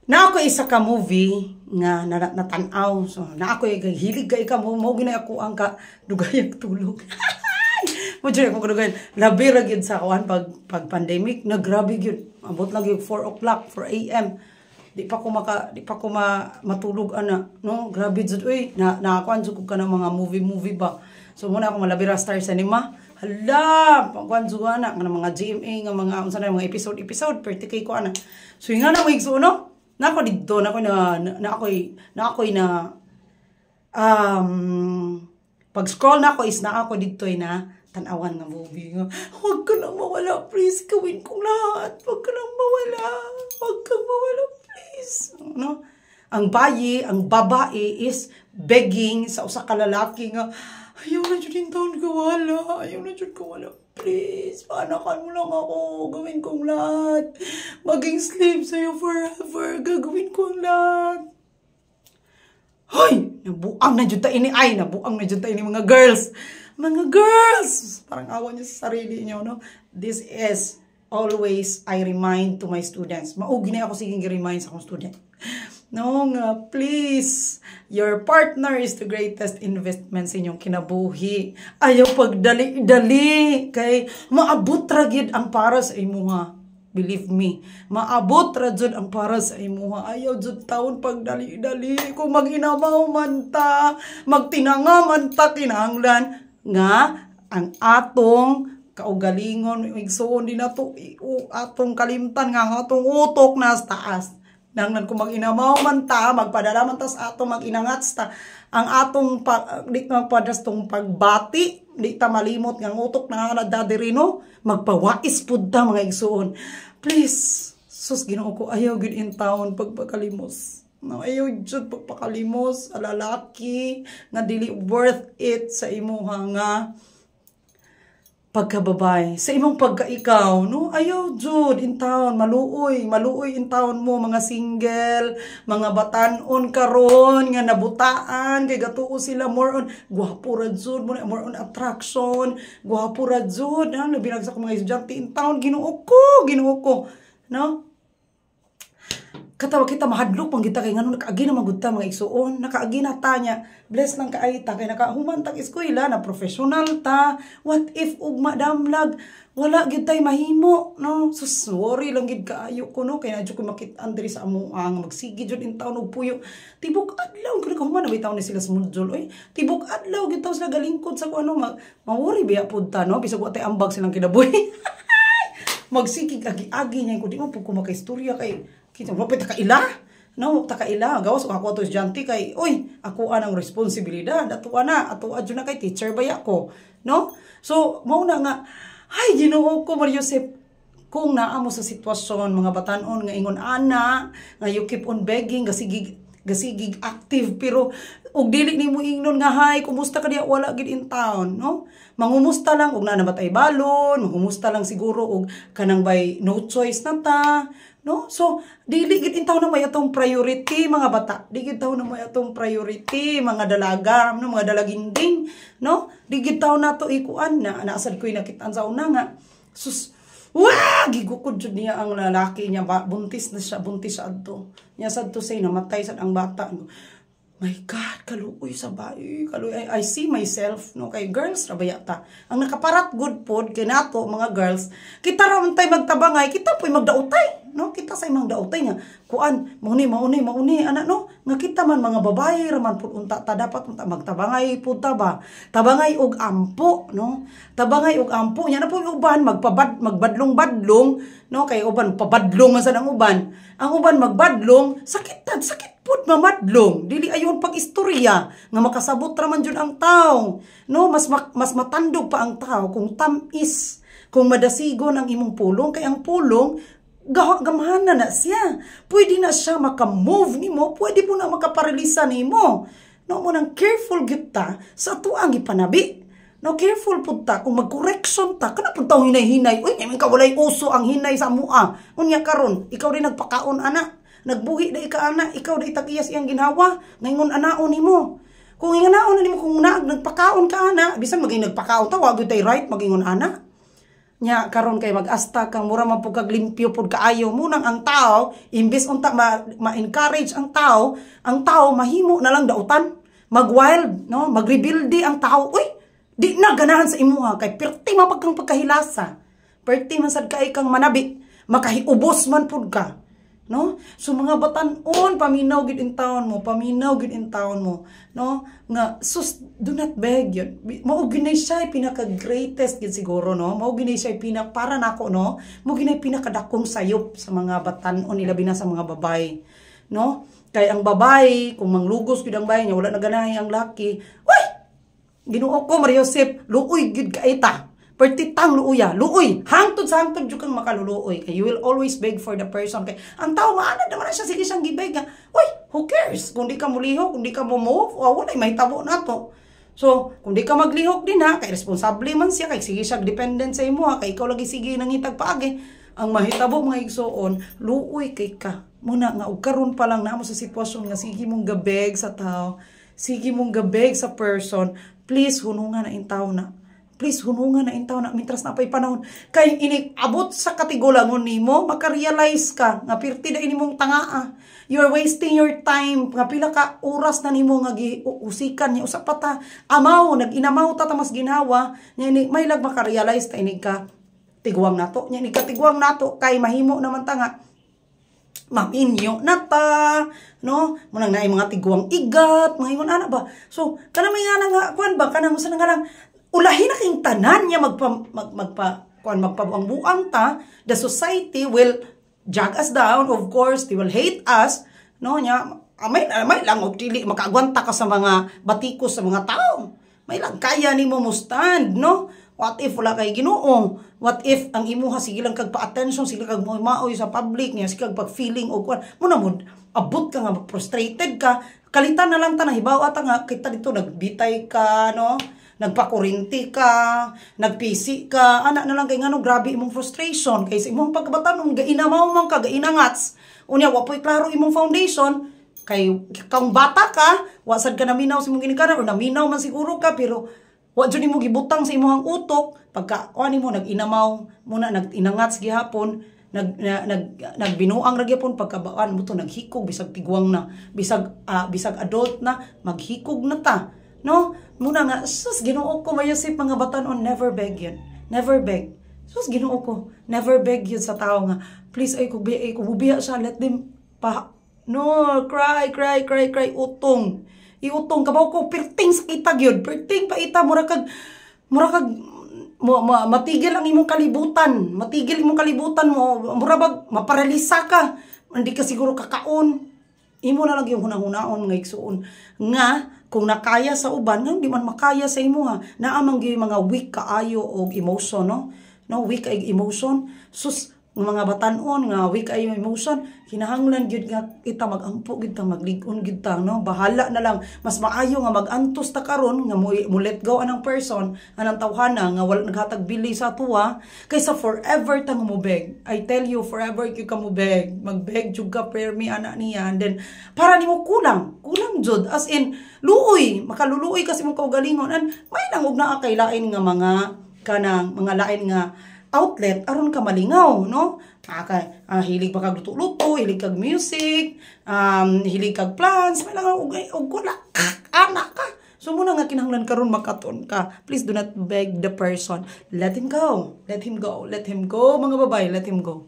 Na ako isa ka movie nga na, natanaw. So, na ako hilig kay ka mo mo gina ako ang ka dugayag tulog. Mo jud ako kadugayan. Labi ra gyud sa kuan pag pandemic na, grabe gyud. Abot lang gyud 4 o'clock, 4 a.m. Di pa ko matulog ana, no? Grabe jud uy. Na nakakuan jud ko kana mga movie movie ba. So muna ako malabi ra Star Cinema. Hala, pagkuan jud ana nga mga GMA nga mga unsa na mga episode episode perti kay ko ana. So nga na mo igsuon, no? Na ako didto na ako na na, na ako'y na ako'y na pag scroll na ako is na ako didto na tanawan nga movie nga "Huwag ka lang mawala, please, gawin kong lahat, huwag ka lang mawala, huwag kang mawala, please," no? Ang bayi, ang babae is begging sa usa ka lalaki nga, "Ayaw na jud taon kawala, ayaw na jud kawala, please, paanakan mo lang ako, gawin kong lahat, maging slave sa'yo forever, gagawin ko ang lahat." Hoy, nabuang na jud ta ini ay, nabuang na jud ta ini, mga girls. Mga girls, parang awa niyo sa sarili niyo, no? This is always I remind to my students. Maugi na ako sige remind sa akong student. No nga, please, your partner is the greatest investment sa inyong kinabuhi. Ayaw pagdali-dali kay maabot ra gyud ang para sa imuha. Believe me, maabot ra jud ang para sa imuha. Ayaw jud taon pagdali-dali. Kung mag-inamaw man ta, magtinanga man ta, kinahanglan nga ang atong kaugalingon, igsuon din nato atong kalimtan nga ang atong utok nas taas. Nanglan kung mag-inamaw man ta, magpadala man ta sa atong mag-inangats ta, ang atong pa, di magpadas tong pagbati, di ta malimot nga ang utok na nga diri, no, magpawais pud ta, mga igsuon. Please, sus, Ginoo ko, ayaw gud in town pagpakalimos. No, ayaw jud pagpakalimos sa lalaki nga dili worth it sa imuha nga pagkababay, sa imong pagka-ikaw, no? Ayaw jud in town, maluoy, maluoy in town mo, mga single, mga batanon karon nga nabutaan, kay gatuo sila more on, gwapo ra jud, more on attraction, gwapo ra jud, ha? Nabinag sa mga estudyante in town, Ginoo ko, Ginoo ko, no? Katawa kita, mahadlok pang kita kay ngano nakaagi na magud ta, mga igsuon, nakaagi na ta niya, bless lang kaay ta kay nakahuman tag eskwela na, professional ta. What if ugma damlag wala gyud tay mahimo, no? So sorry lang gid kaayo ko, no, kay na ko makit-an diri sa amo ang magsige jud in taon og puyo tibok adlaw. Kay nakahuman na bitaw ni sila sa module oy, tibok adlaw gid taw sila galingkod sa ano, ma-worry biya pud ta, no? Bisag wa tay ambag silang kinabuhi, magsigig agi-agi niya kung di mo pud ko makaistorya kay kita mo ta kaila, no? Ta kaila gawas ako ato estudyante kay oy, ako anang responsibilidad ato ana ato adyo na kay teacher baya ko, no? So mao na nga, ay, Ginoo ko, Maria Joseph, kung naa mo sa sitwasyon, mga batanon, nga ingon ana nga you keep on begging, gasigig gasigig active, pero og dili nimo ingnon nga, "Hi, kumusta ka diya?" wala gid in town, no? Mangumusta lang og naa na batay balon, mangumusta lang siguro og kanang by no choice na ta, no? So dili gid in town na may atong priority, mga bata, di gid taon na may atong priority, mga dalaga, no, mga dalaginding, no? Di gid taon nato ikuan na naasad ko'y nakitaan sa una nga sus. Wah, gigukod jud niya ang lalaki niya ba, buntis na siya, buntis siya adto. Niya sad to say namatay sad ang bata. My God, kaluoy sa bae. Kaluoy. I see myself, no, kay girls ra baya ta. Ang nakaparat good pod kay nato mga girls, kita ra man tay magtabangay, kita po'y magdautay, no? Kita sa imong dautay nga kuan, mauni mauni mauni ana, no? Nga kita man mga babae ra man pud unta ta, dapat unta magtabangay pud ta ba. Tabangay og ampo, no? Tabangay og ampo. Nya na po uban magpabad magbadlong-badlong, no? Kay uban pabadlong man sad ang uban. Ang uban magbadlong, sakit tad, sakit pud mamadlong. Dili ayon pag istorya nga makasabot ra man jud ang tao. No, mas matandog pa ang tao kung tamis, kung madasigon ang imong pulong, kay ang pulong gamhana na siya. Pwede na siya maka-move nimo, pwede po na makaparalisa nimo. No, mo nang careful gyud ta sa atuang ipanabi. No, careful pud ta kung mag-correction ta, kana pud taong hinay-hinay. Uy, ngayon ka walay uso ang hinay sa mua. Unya karon, ikaw rin nagpakaon ana. Nagbuhi na ika ana, ikaw na itag-iyas iyang ginhawa. Ngayon anaon nimo. Kung inganaon na nimo kung nagpakaon ka ana, bisan maging nagpakaon ta, wa gyud tay right magingon ana. Nya karon kay mag-asta kang mura man pud kag limpyo pud kaayo. Munang ang tao, imbes unta ma-encourage ang tao mahimo na lang dautan, mag-wild, no, magrebelde ang tao. Uy, di na ganahan sa imuha kay perti man pagkang pagkahilasa. Perti man sad kay kang manabi, makahiubos man pud ka. No? So mga batan-on, paminaw gid in taon mo, paminaw gid in taon mo, no? Nga sus, do not beg yun. Mao gyud siya pinaka greatest gid siguro, no? Mao gyud siya pinaka, para nako, no? Mao gyud pinakadakong sayop sa mga batan-on, ilabi na sa mga babae, no? Kay ang babae, kung manglugos gyud ang babae niya, wala na ganahi ang laki. Uy! Ginoo ko, Maria Joseph, luoy gyud kay ta. Pertitang luuya, luoy. Hangtod sa hangtod jud kang makaluluoy. Kay you will always beg for the person. Kay ang tao maanad naman na siya, sige siyang gibeg nga. Uy, who cares? Kung di ka mulihok, kung di ka mo move, oh, wala mahitabo na to. So, kung di ka maglihok din ha, kay responsable man siya, kay sige siya dependent sa imo ha, kay ikaw lagi sige nangitag paagi. Ang mahitabo, mga igsoon, luoy kay ka. Muna nga og karon pa lang namo sa sitwasyon nga sige mong gabeg sa tao, sige mong gabeg sa person, please hunungan na intaw na. Please, hunungan na intaw na mintras na pa'y panahon. Kay inig abot sa katigulangon nimo, makarealize ka nga pirti na ini mong tangaa. You're wasting your time. Nga pila ka oras na nimo nga giusikan niya usa pa ta. Amaw, nag-inamaw ta ta mas ginawa. Nya ini may lag makarealize ta inig ka tiguang nato. Nya inig ka tiguang nato kay mahimo naman ta nga maminyo na ta, no? Munang naay mga tiguang igat, mga ingon ana ba. So, kana may nga nga kuan ba, kanang usa na nga lang ulahin na king tanan niya magpa kuan, magpabuang-buang ta, the society will drag us down, of course, they will hate us, no? Nya may lang og dili makaagwanta ka sa mga batikos sa mga tao. May lang kaya nimo mo stand, no? What if wala kay Ginoo? What if ang imuha sige lang kag pa-attention, sige kag maoy sa public niya, sige kag pag-feeling og kuan. Mo na mo abot ka nga frustrated ka, kalitan na lang ta nahibaw ata nga kita dito nagbitay ka, no? Nagpakurinti ka, nagpisi ka, ana na lang kay ngano grabe imong frustration kay sa imong pagkabatanon gainamaw man ka, gainangats. Unya wa po'y klaro imong foundation kay kung bata ka, wa sad ka naminaw sa imong ginikanan or naminaw man siguro ka pero wa jud nimo gibutang sa imong utok. Pagka kuan nimo, nag-inamaw muna, nag-inangats gihapon, nag na, nag nagbinuang ra gyapon, pagkabaan mo to naghikog bisag tiguang na, bisag adult na, maghikog na ta, no? Muna nga sus, Ginoo ko, Mayosip, mga batan-on, never beg yun, never beg. Sus, Ginoo ko, never beg yun sa tao nga please ay kung biya, ay kung bubiya siya, let them pa, no? Cry, cry, cry, cry, utong iutong kabaw ko perting sakita gyud, perting paita, mura kag mo, matigil ang imong kalibutan, matigil imong kalibutan mo, mura bag maparalisa ka, hindi ka siguro kakaon. Imo na lang yung hunahunaon, mga igsuon, nga kung nakaya sa uban nga di man makaya sa imo ha. Naa man gyud mga weak kaayo og emotion, no? Weak ay emotion. Sus, mga batan-on nga weak ay emotion, kinahanglan gyud nga kita magampo gyud ta, maglig-on gyud ta, no? Bahala na lang, mas maayo nga magantos ta karon nga mo let go anang person, anang tawhana nga wala naghatag bili sa tuwa, kaysa forever ta nga mo beg. I tell you, forever gyud ka mo beg, magbeg jud ka permi ana niya, and then para nimo kulang kulang jud, as in luoy, makaluluoy kasi mong kaugalingon. And may nang og naa kay lain nga mga kanang mga lain nga outlet aron ka malingaw, no? Hilig ba kag luto-luto, hilig kag music, hilig kag plants, may lang og wala ana ka. So muna nga kinahanglan karon makaton ka. Please do not beg the person. Let him go. Let him go. Let him go, mga babae, let him go.